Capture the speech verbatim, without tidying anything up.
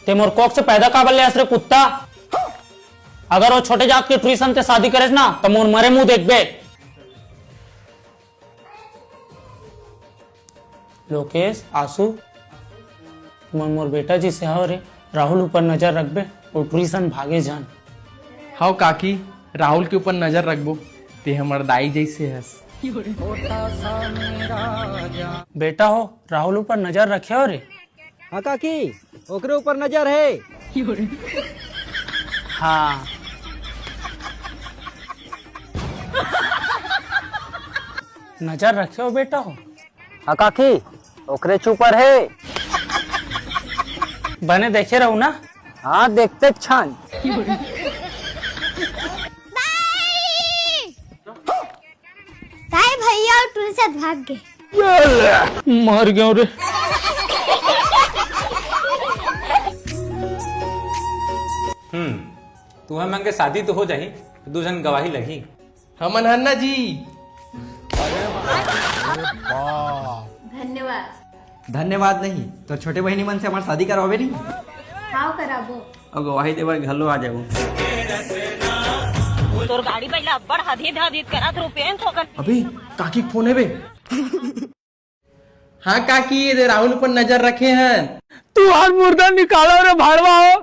ते मोर कोख से पैदा काबर ले हस रे कुत्ता? अगर वो छोटे जात के टुरी संग ते शादी करेस ना, त मोर मरे मुंह देखबे। लोकेश, आशु, तुमन मोर बेटा जइसे हव रे, राहुल ऊपर नजर रखबे, वो टुरी संग भागे झन। हव काकी, राहुल के ऊपर नजर रखबो, ते हमर दाई जइसे हस। बेटा हो, राहुल ऊपर नजर रखे हो रे। हाँ काकी, ओकरे ऊपर नजर है। हाँ, नजर रखे हो बेटा हो। हाँ काकी, ओकरे ऊपर है। बने देखे रहू ना। हाँ, देखते छान। काय भैया अउ टुरी संग भाग गे। मर गयो रे। हम्म, तुहर मन के शादी तो हो जाही, दू झन गवाही लगही। हमन हन ना जी। धन्यवाद। धन्यवाद नहीं, तो छोटे बहिनी मन से हमार शादी करवाबे नहीं। हाँ, कराबो। अउ गवाही देबर घलो आ जाबो। तोर गाड़ी पहिला अब्बड़ हदीद हदीद करत रुपये तो कर। अबे, काकी के फोन है बे। हाँ काकी, ये दे राहुल ऊपर नजर रखे हन। तू आज मुर्दा निकालो रे भाड़वा हो।